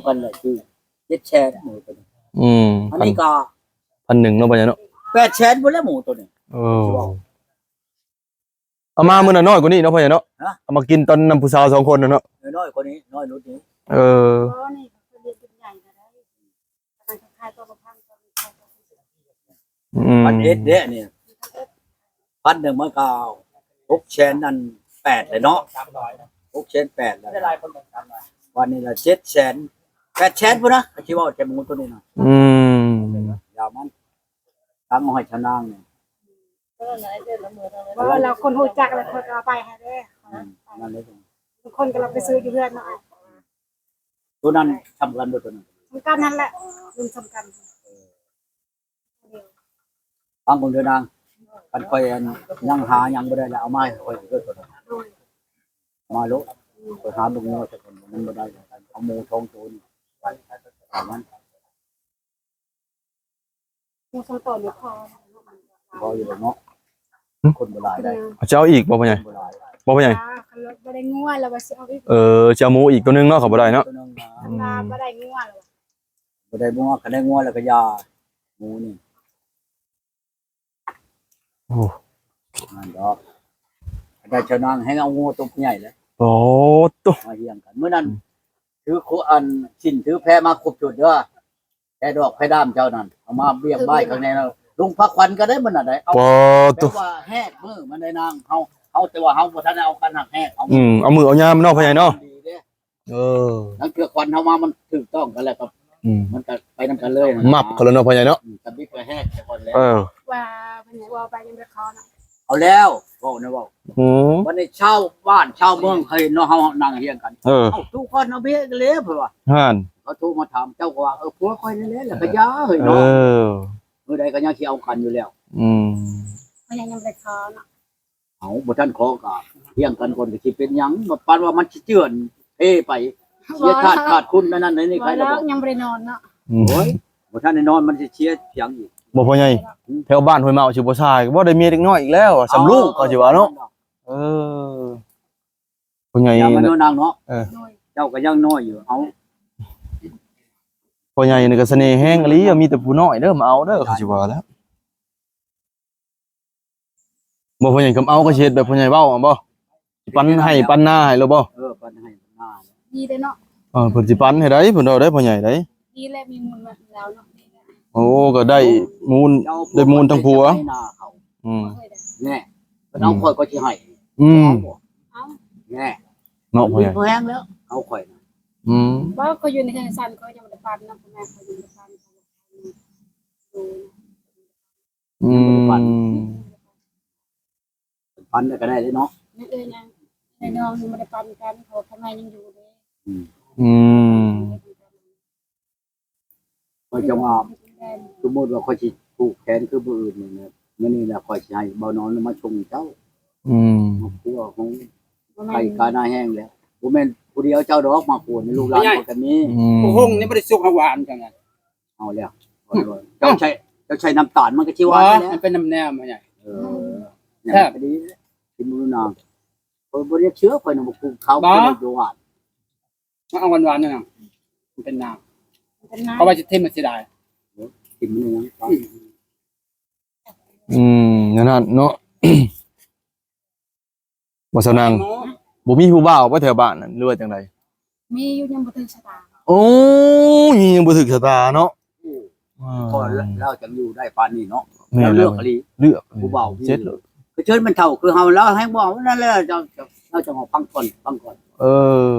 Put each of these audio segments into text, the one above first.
ກັນແຫຼະ ຄືເຈັດແສນໝູໂຕນີ້. ອືມ ອັນນີ້ກໍ ພັນໜຶ່ງເນາະ ພໍ່ໃຫຍ່ເນາະ. ແປດແສນພຸ້ນແຫຼະໝູໂຕນີ້. ເອີ ເອົາມາມື້ນັ້ນນ້ອຍກວ່ານີ້ເນາະ ພໍ່ໃຫຍ່ເນາະ. ຮະ? ເອົາມາກິນຕອນນຳຜູ້ສາວສອງຄົນນັ້ນເນາະ. ເອີ ນ້ອຍກວ່ານີ້ ນ້ອຍຫຼຸດນີ້. ເອີ ອືມ ພັນເອັດເດ້ນີ້ ພັນໜຶ່ງມັນກໍຫົກແສນອັນແປດແລ້ວເນາະ ຫົກແສນແປດແລ້ວ. ວັນນີ້ລະເຈັດແສນ ແປດແສນພຸ້ນນະ ຊິເວົ້າແຕ່ໝູໂຕນີ້ນະ. ອືມ ຢ່າມັນ ຕັ້ງເອົາໃຫ້ຊາວນາງນີ້ ເອີ ແລ້ວຄົນຮູ້ຈັກແລ້ວເພິ່ນກໍເອົາໄປໃຫ້ເດ້. ອືມ ນັ້ນແຫຼະ ບາງຄົນກໍເອົາໄປຊື້ຢູ່ເຮືອນເນາະ. ຕົວນັ້ນສຳຄັນບໍ່ ຕົວນັ້ນ? ສຳຄັນຫັ້ນແຫຼະ ລຸ້ນສຳຄັນ. ເອີ ຟັງເບິ່ງເດີນາງ ຄັນຂ້ອຍອັນຍັງຫາຫຍັງບໍ່ໄດ້ແລ້ວ ເອົາມາໃຫ້ຂ້ອຍເດີຕົວນັ້ນ. ໂດຍ ມາໂລດ ຂ້ອຍຫາເບິ່ງງົວຈັກຄົນ ມັນບໍ່ໄດ້ ເອົາໝູສອງໂຕນີ້ ເອົາມັນ ໝູສອງໂຕນີ້ພໍ ພໍຢູ່ດອກເນາະ. ຫຶ? ຄົນບໍ່ຫຼາຍໃດ໋. ເອົາ ຈະເອົາອີກບໍ່ ພໍ່ໃຫຍ່? ຄົນບໍ່ຫຼາຍ ບໍ່ ພໍ່ໃຫຍ່? ອ່າ ຄັນວ່າບໍ່ໄດ້ງົວແລ້ວວ່າຊິເອົາອີກ. ເອີ ຈະເອົາໝູອີກໂຕໜຶ່ງເນາະ ຄັນບໍ່ໄດ້ເນາະ. ອືມ ຄັນວ່າບໍ່ໄດ້ງົວແລ້ວ ບໍ່ໄດ້ງົວ ຄັນໄດ້ງົວແລ້ວກໍຢ່າ ໝູນີ້ ໂອ້ ນັ້ນດອກ ໄດ້ຊາວນາງແຮ່ງເອົາງົວຕົວໃຫຍ່ແຫຼະ. ໂອ້ ໂຕ ມາຮຽງກັນ ມື້ນັ້ນ ອືມ ຖືໂຄ ອັນສິນຖືແພມາຄົບຊຸດເດີ ແພດອກແພດ້າມເຈົ້ານັ້ນ ເອົາມາບຽກບາຍຂ້າງໃນເນາະ. ລຸງພາຂວັນກໍໄດ້ມື້ນັ້ນໄດ໋ ເອົາ ໂອ້ ໂຕ ແບບວ່າແຮກມື້ມັນໄດ້ນາງ ເຮົາ ເຮົາ ແຕ່ວ່າເຮົາບໍ່ທັນໄດ້ເອົາກັນ ຫາກແຮກ ເອົາ ອືມ ເອົາມື້ເອົາຍາມເນາະ ພໍ່ໃຫຍ່ເນາະ. ດີເດ້ ເອີ ລາງເທື່ອຂວັນເຮົາມາມັນຖືກຕ້ອງກັນແລ້ວກໍ ອືມ ມັນກໍໄປນຳກັນເລີຍຫັ້ນນະ ມັບເຂົາແລ້ວເນາະ ພໍ່ໃຫຍ່ເນາະ. ອືມ ກໍມີແຕ່ແຮກແຕ່ກ່ອນແລ້ວ. ເອີ ວ່າເພິ່ນເວົ້າໄປຍັງບໍ່ໄດ້ຂໍເນາະ. ເອົາແລ້ວ ເວົ້ານະເວົ້າ. ອືມ ວັນນີ້ຊາວບ້ານຊາວເມືອງເຂົາເຫັນເນາະ ເຮົານັ່ງຮຽງກັນ. ເອີ ເອົາ ທຸກຄົນເອົາເບກເລີຍ ເພິ່ນວ່າ. ຫັ້ນ ເຂົາໂທມາຖາມ ເຈົ້າກໍວ່າ ເອີ ຜົວຂ້ອຍນີ້ແຫຼະ ແລ້ວກໍຢ່າເຮີ້ຍເນາະ. ເອີ ມື້ໃດກໍຍັງຊິເອົາກັນຢູ່ແລ້ວ. ອືມ ເພິ່ນຍັງບໍ່ໄດ້ຂໍເນາະ. ເອົາ ບໍ່ທັນຂໍກໍຮຽງກັນກ່ອນ ກໍຊິເປັນຫຍັງ ປານວ່າມັນຊິເຈື່ອນເພໄປ ເສຍທາດຂາດຄຸນ ອັນນັ້ນອັນນີ້ ໃຜລະບໍ່ ຍັງບໍ່ໄດ້ນອນເນາະ. ອືມ ໂອ້ຍ ບໍ່ທັນໄດ້ນອນ ມັນຊິເສຍຫຍັງອີກ ບໍ່ ພໍ່ໃຫຍ່? ແຖວບ້ານຫ້ວຍເມົາຊິບໍ່ຊາຍ ບໍ່ໄດ້ເມຍເດັກນ້ອຍອີກແລ້ວ ສ່ຳລູກ ເຂົາຊິວ່າເນາະ. ເອີ ພໍ່ໃຫຍ່ ຢ່າມານອນນາງເນາະ. ເອີ ໂດຍ ເຈົ້າກໍຍັງນ້ອຍຢູ່ ເອົາ ພໍ່ໃຫຍ່ນີ້ກໍສະເໜ່ແຮງອີ່ຫຼີ ມີແຕ່ຜູ້ນ້ອຍເດີ ມາເອົາເດີ ເຂົາຊິວ່າແລ້ວ. ບໍ່ ພໍ່ໃຫຍ່ກຳເອົາກໍຊິເຮັດແບບພໍ່ໃຫຍ່ເວົ້າຫັ້ນບໍ່? ຊິປັນໄຮ່ປັນນາໃຫ້ໂລດບໍ່? ເອີ ປັນໄຮ່ປັນນາ ດີເດ້ເນາະ. ເອີ ເພິ່ນຊິປັນໃຫ້ໄດ໋ ເພິ່ນເວົ້າໄດ໋ ພໍ່ໃຫຍ່ໄດ໋. ດີແລ້ວ ມີມູນແລ້ວເນາະ. ໂອ້ ກໍໄດ້ມູນ ໄດ້ມູນທັງຜົວ. ອືມ ແນ່ ເພິ່ນເອົາຂ້ອຍກໍຊິໃຫ້. ອືມ ເອົາ ແນ່ ເນາະ ບໍ່ມີຜູ້ແຮງແລ້ວ ເອົາຂ້ອຍນະ. ອືມ ບໍ່ ຂ້ອຍຢູ່ໃນເຮືອນຊັ້ນ ຂ້ອຍຍັງບໍ່ໄດ້ປັນນຳ ພໍ່ແມ່ຂ້ອຍຍັງບໍ່ໄດ້ປັນ. ອືມ ຍັງບໍ່ໄດ້ປັນ ປັນແລ້ວກໍໄດ້ເດ້ເນາະ. ຍັງເອີຍ ຍັງ ແມ່ນ້ອງຍັງບໍ່ໄດ້ປັນກັນ ເພາະວ່າພໍ່ແມ່ຍັງຢູ່ເດ້. ອືມ ອືມ ຂ້ອຍຈັ່ງວ່າ ສົມມຸດວ່າຂ້ອຍຊິຜູກແຂນຄືຜູ້ອື່ນນີ້ນະ ມື້ນີ້ລະຂ້ອຍຊິໃຫ້ບ່າວນອນມາສົ່ງເຈົ້າ. ອືມ ຄອບຄົວຂອງ ບໍ່ແມ່ນ ໄກ່ກາໜ້າແຫ້ງແລ້ວ ບໍ່ແມ່ນຜູ້ດຽວເຈົ້າດອກ ມາກວນໃນລູກຫຼານຂ້ອຍກໍມີ. ອືມ ໂອ້ໂຫ ນີ້ບໍ່ໄດ້ສຸກຫາຫວານຈັ່ງນັ້ນ. ເອົາແລ້ວ ເຈົ້າໃຊ້ ເຈົ້າໃຊ້ນ້ຳຕານມັນກໍຊິຫວານແລ້ວ ມັນເປັນນ້ຳແນວ ພໍ່ໃຫຍ່. ເອີ ແຊບ ກໍດີ ກິນມື້ນາ ຂ້ອຍບໍ່ໄດ້ເຊື່ອ ຂ້ອຍນະບໍ່ກຸ້ມເຂົ້າ ບໍ່ ບໍ່ຫວານ. ມັນອອກຫວານໆ ນັ້ນນະ ມັນເປັນນ້ຳ ເປັນນ້ຳ ເພາະວ່າຊິຖິ້ມມັນເສຍດາຍ ຖິ້ມມັນຍັງ. ອືມ ແນວນັ້ນເນາະ. ບໍ່ ສາວນາງ ບໍ່ມີຜູ້ບ່າວບໍ່ແຖວບ້ານນັ້ນ ຫຼືວ່າຈັ່ງໃດ? ມີຢູ່ ຍັງບໍ່ຖືກຊະຕາ. ໂອ້ຍ ຍັງບໍ່ຖືກຊະຕາເນາະ. ອືມ ອືມ ກໍລາວຈັ່ງຢູ່ໄດ້ປານນີ້ເນາະ. ແມ່ນ ລາວເລືອກອີ່ຫຼີ ເລືອກຜູ້ບ່າວ ເຈັດໂລດ. ຄືເຊີນມັນເຖົ້າຄືເຮົາ ລາວແຮ່ງບໍ່ເອົາ ນັ້ນແຫຼະ ເຈົ້າ ເຈົ້າ ເຈົ້າຈະມາຟັງກ່ອນ ຟັງກ່ອນ. ເອີ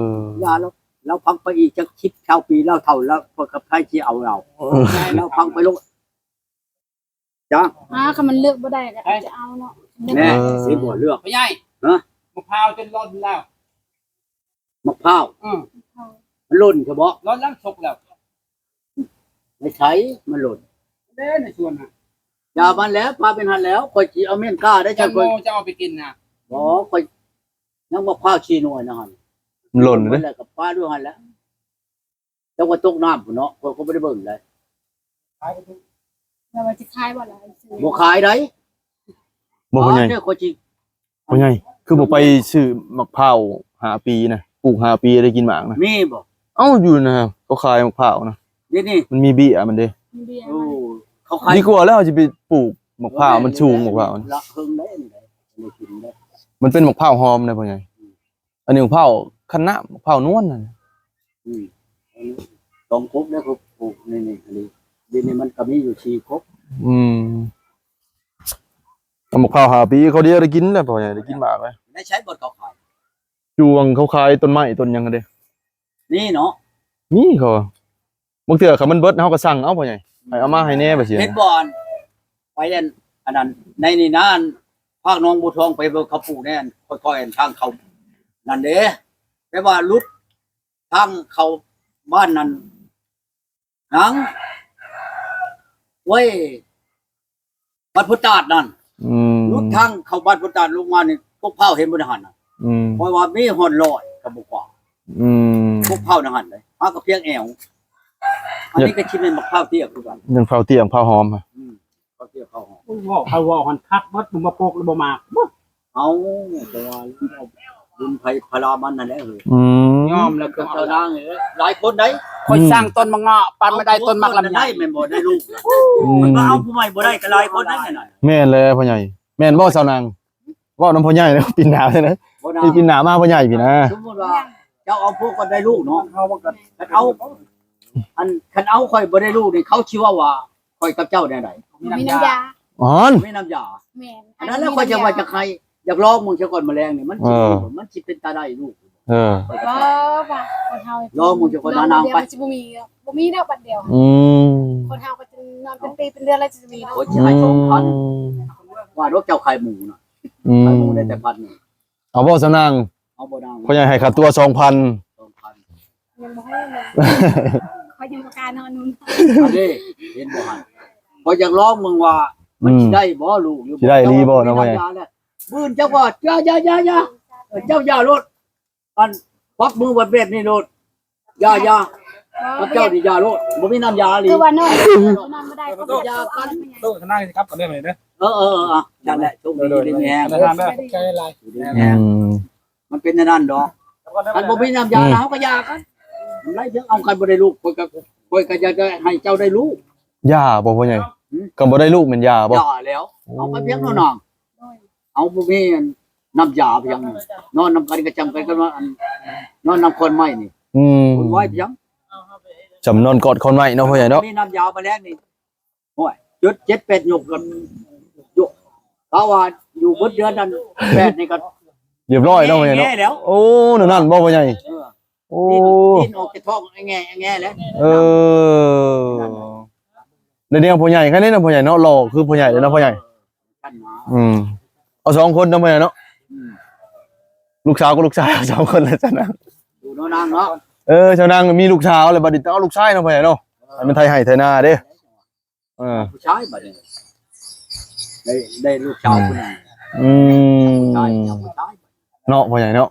ຢ່າລາວ ລາວຟັງໄປອີກຈັກສິບຊາວປີ ລາວເຖົ້າແລ້ວ ເພິ່ນກໍໃຜຊິເອົາລາວ. ເອີ ລາວຟັງໄປໂລດ. ຈ້າ ອ່າ ຄັນມັນເລືອກບໍ່ໄດ້ກໍອາດຈະເອົາເນາະ. ແນ່ ເອີ ຊິບໍ່ເລືອກ ພໍ່ໃຫຍ່. ຮະ? ໝາກພ້າວຈົນຫຼົ່ນແລ້ວ. ໝາກພ້າວ? ອືມ ມັນຫຼົ່ນຊະບໍ? ຫຼົ່ນແລ້ວ ສົກແລ້ວ. ໃນໃສມັນຫຼົ່ນ? ເດ້ ໃນສວນນະ. ຢ່າມັນແຫຼະ ປາເປັນຫັ້ນແລ້ວ ຂ້ອຍຊິເອົາເມ່ນກ້າໄດ້. ຈັ່ງ ຈັ່ງ ຂ້ອຍ ເຈົ້າເອົາໄປກິນນະ. ບໍ່ ຂ້ອຍຍັງໝາກພ້າວສີ່ໜ່ວຍນະຫັ້ນ. ມັນຫຼົ່ນເດ້ ແລ້ວກໍປາຢູ່ຫັ້ນແຫຼະ. ແຕ່ວ່າຕົກນ້ຳພຸ້ນເນາະ ຂ້ອຍກໍບໍ່ໄດ້ເບິ່ງໃດ. ແລ້ວວ່າຊິຂາຍບໍ່ລະ? ບໍ່ຂາຍໃດ. ບໍ່ ພໍ່ໃຫຍ່ ເອົາເດີ ຂ້ອຍຊິ ພໍ່ໃຫຍ່ ຄືບໍ່ໄປຊື້ໝາກພ້າວຫ້າປີນະ ປູກຫ້າປີໄດ້ກິນໝາກນະ ມີບໍ່? ເ ເອົ້າ ຢູ່ນະ ເຂົາຂາຍໝາກພ້າວນະ ດຽວນີ້ ມັນມີເບ້ຍມັນເດ້. ມີເບ້ຍ ໂອ້ ມັນ ເຂົາຂາຍ ດີກວ່າແລ້ວເຮົາຊິໄປປູກໝາກພ້າວ ມັນສູງໝາກພ້າວນະ. ລະເຄິ່ງໄດ້ນີ້ໄດ້ ໄດ້ກິນໄດ້ ມັນເປັນໝາກພ້າວຫອມນະພໍ່ໃຫຍ່. ອືມ ອັນນີ້ໝາກພ້າວຄັນນ້ຳ ໝາກພ້າວນວນນະ. ອືມ ອັນນີ້ສອງກົກແລ້ວກໍປູກ ນີ້ໆ ອັນນີ້ ດຽວນີ້ມັນກໍມີຢູ່ສີ່ກົກ. ອືມ ເອົາໝາກພ້າວຫ້າປີ ເຂົາດຽວໄດ້ກິນແລ້ວ ພໍ່ໃຫຍ່ ໄດ້ກິນໝາກແລ້ວ. ໄດ້ໃຊ້ບ່ອນເຂົາຂາຍ ຢູ່ຫວ່າງເຂົາຂາຍຕົ້ນໄມ້ຕົ້ນຫຍັງຫັ້ນເດ້. ນີ້ເນາະ ມີເຂົາວ່າ ບາງເທື່ອຄັນມັນເບິດ ເຮົາກໍສັ່ງເອົາ ພໍ່ໃຫຍ່ ໃຫ້ເອົາມາໃຫ້ແດ່ ແບບຊີ້. ເຫັນບໍ່ ອັນ ໄປອັນ ອັນນັ້ນ ໃນນີ້ນາ ອັນ ພາກໜອງບົວທອງ ໄປເບິ່ງເຂົາປູກໃນອັນ ຄ່ອຍໆ ອັນ ທາງເຂົ້ານັ້ນເດ້ ແປວ່າຫຼຸດທາງເຂົ້າບ້ານນັ້ນ ຫຍັງ ໂອ້ຍ ບ້ານໂພຕາດນັ້ນ. ອືມ ຫຼຸດທາງເຂົ້າບ້ານໂພຕາດລົງມານີ້ ກົກພ້າວເຫັນບໍ່ໃນຫັ້ນນະ. ອືມ ຂ້ອຍວ່າມີຮອດຮ້ອຍກໍບໍ່ກວ່າ. ອືມ ກົກພ້າວໃນຫັ້ນເດ້ ຫາກໍພຽງແອວ. ອັນນີ້ກໍຊິແມ່ນໝາກພ້າວເຕ້ຍຄືກັນ ຍັງພ້າວເຕ້ຍ ພ້າວຫອມ. ອືມ ພ້າວເຕ້ຍ ພ້າວຫອມ. ເວົ້າ ເຂົາເວົ້າຫັ້ນຄັກເບິດ ບໍ່ມາປົກແລ້ວບໍ່ໝາກ. ເອົ້າ ແຕ່ວ່າບຸນໃຜພາລາມັນນັ້ນແຫຼະເຮີ້ຍ. ອືມ ຍອມແລ້ວ ເຈົ້ານາງເອີຍ ຫຼາຍຄົນໃດ໋. ຂ້ອຍ ອືມ ສ້າງຕົ້ນໝາກເງາະ ປັນມາໄດ້ຕົ້ນໝາກລຳໄຍ ແມ່ນບໍ່ ໄດ້ລູກ. ອືມ ມັນກໍເອົາຜູ້ໃໝ່ບໍ່ໄດ້ ກໍຫຼາຍຄົນໃດ໋ນັ້ນ. ແມ່ນແລ້ວພໍ່ໃຫຍ່ ແມ່ນບໍ່ສາວນາງ? ເວົ້ານຳພໍ່ໃຫຍ່ແລ້ວ ປິ່ນໜ້າໃສ່ນະ ພໍ່ນາງ ປີໜ້າມາພໍ່ໃຫຍ່ພີ້ນະ. ສົມມຸດວ່າເຈົ້າເອົາພວກກັນໄດ້ລູກເນາະ ເຮົາວ່າກັນ ຄັນເອົາ ອັນ ຄັນເອົາຂ້ອຍບໍ່ໄດ້ລູກນີ້ ເຂົາຊິເວົ້າວ່າຂ້ອຍກັບເຈົ້າແນວໃດ? ບໍ່ມີນ້ຳຢາ ອອນ ບໍ່ມີນ້ຳຢາ. ແມ່ນ ອັນນັ້ນແຫຼະ ຂ້ອຍຈະວ່າຈະໃຫ້ ຢາກລອງເບິ່ງຊະກ່ອນ ມື້ແລງນີ້ມັນຊິ ເອີ ມັນຊິເປັນຕາໄດ້ລູກ. ເອີ ບໍ່ ວ່າຄົນເຮົາລອງເບິ່ງຊະກ່ອນ ລອງເບິ່ງ ນາງ ດຽວ ໄປ ມັນຊິບໍ່ມີ ບໍ່ມີແລ້ວບັດດຽວ. ອືມ ຄົນເຮົາກໍຈະນອນເປັນປີເປັນເດືອນແລ້ວຊິມີ. ໂອ້ຍ ຊິໃຫ້ສອງພັນ ອືມ ວ່າດອກເຈົ້າຂາຍໝູນະ. ອືມ ຂາຍໝູໄດ້ແຕ່ພັນໜຶ່ງ. ເອົາບໍ່ສາວນາງ? ເອົາບໍ່ນາງ? ພໍ່ໃຫຍ່ໃຫ້ຄ່າຕົວສອງພັນ. ສອງພັນ ຍັງບໍ່ໃຫ້ເລີຍ ຂ້ອຍຍັງບໍ່ກ້ານອນນຸ່ນ. ອັນນີ້ເຫັນບໍ່ຫັ້ນ ຂ້ອຍຢາກລອງເບິ່ງວ່າ ອືມ ມັນຊິໄດ້ບໍ່ລູກ ຫຼື ຊິໄດ້ອີ່ຫຼີບໍ່ເນາະພໍ່ໃຫຍ່? ມື້ອື່ນເຈົ້າກໍ ຢ່າໆໆໆ ເອີ ເຈົ້າຢ່າໂລດ ອັນ ປັບມືແບບນີ້ໂລດ ຢ່າໆ ເຈົ້ານີ້ຢ່າໂລດ ບໍ່ມີນ້ຳຢາອີ່ຫຼີ. ຄືວ່ານອນ ນອນບໍ່ໄດ້ ຢ່າກັນ. ໂຕທະນາຍຊິກັບກັນເລື່ອງນີ້ເດີ. ເອີໆໆ ນັ້ນແຫຼະ ໂຊກດີ ຢູ່ດີມີແຮງ ຂອບໃຈຫຼາຍ. ອືມ ມັນເປັນແນວນັ້ນດອກ ຄັນບໍ່ມີນ້ຳຢາ ອືມ ເຮົາກໍຢ່າກັນ ມັນໄດ້ເຖິງເອົາກັນບໍ່ໄດ້ລູກ ຂ້ອຍກໍ ຂ້ອຍກໍຢາກຈະໃຫ້ເຈົ້າໄດ້ລູກ. ຢ່າບໍ່ພໍ່ໃຫຍ່? ຫື? ຄັນບໍ່ໄດ້ລູກແມ່ນຢ່າບໍ່? ຢ່າແລ້ວ ເອົາໄປພຽງເທົ່ານັ້ນ ເຮົາບໍ່ມີນ້ຳຢາພຽງ ນອນນຳກັນກໍຈຳກັນກັບນອນ ອັນ ນອນນຳຂອນໄມ້ນີ້. ອືມ ຄົນໄວພຽງ ຈຳນອນກອດຂອນໄມ້ເນາະພໍ່ໃຫຍ່ເນາະ ມີນ້ຳຢາມາແລງນີ້. ໂອ້ຍ ເຈັດ ເຈັດ ແປດ ຍົກກັນ ຍົກ ເຂົາວ່າຢູ່ເບິດເດືອນນັ້ນ ແປດ ນີ້ກໍຮຽບຮ້ອຍເນາະພໍ່ໃຫຍ່ເນາະ. ແງ່ແລ້ວ ໂອ້ ແນວນັ້ນບໍ່ພໍ່ໃຫຍ່? ເອີ ໂອ້ ຕີນ ຕີນອອກຈາກທ້ອງແງ່ໆແລ້ວ. ເອີ ແລ້ວນີ້ພໍ່ໃຫຍ່ ຄັນນີ້ນະພໍ່ໃຫຍ່ເນາະ ຫຼໍ່ຄືພໍ່ໃຫຍ່ເລີຍເນາະພໍ່ໃຫຍ່. ອືມ ເອົາສອງຄົນນຳພໍ່ໃຫຍ່ເນາະ. ອືມ ລູກສາວກັບລູກຊາຍ ເອົາສອງຄົນແລ້ວຊະນະ ຢູ່ເນາະນາງເນາະ. ເອີ ຊາວນາງມີລູກສາວແລ້ວ ບັດນີ້ຕ້ອງເອົາລູກຊາຍເນາະພໍ່ໃຫຍ່ເນາະ ໃຫ້ມັນໄຖໄຮ່ໄຖນາເດ້. ເອີ ຜູ້ຊາຍບັດນີ້ ໄດ້ ໄດ້ລູກສາວຜູ້ໜຶ່ງ. ອືມ ຜູ້ຊາຍ ເອົາຜູ້ຊາຍ ເນາະພໍ່ໃຫຍ່ເນາະ.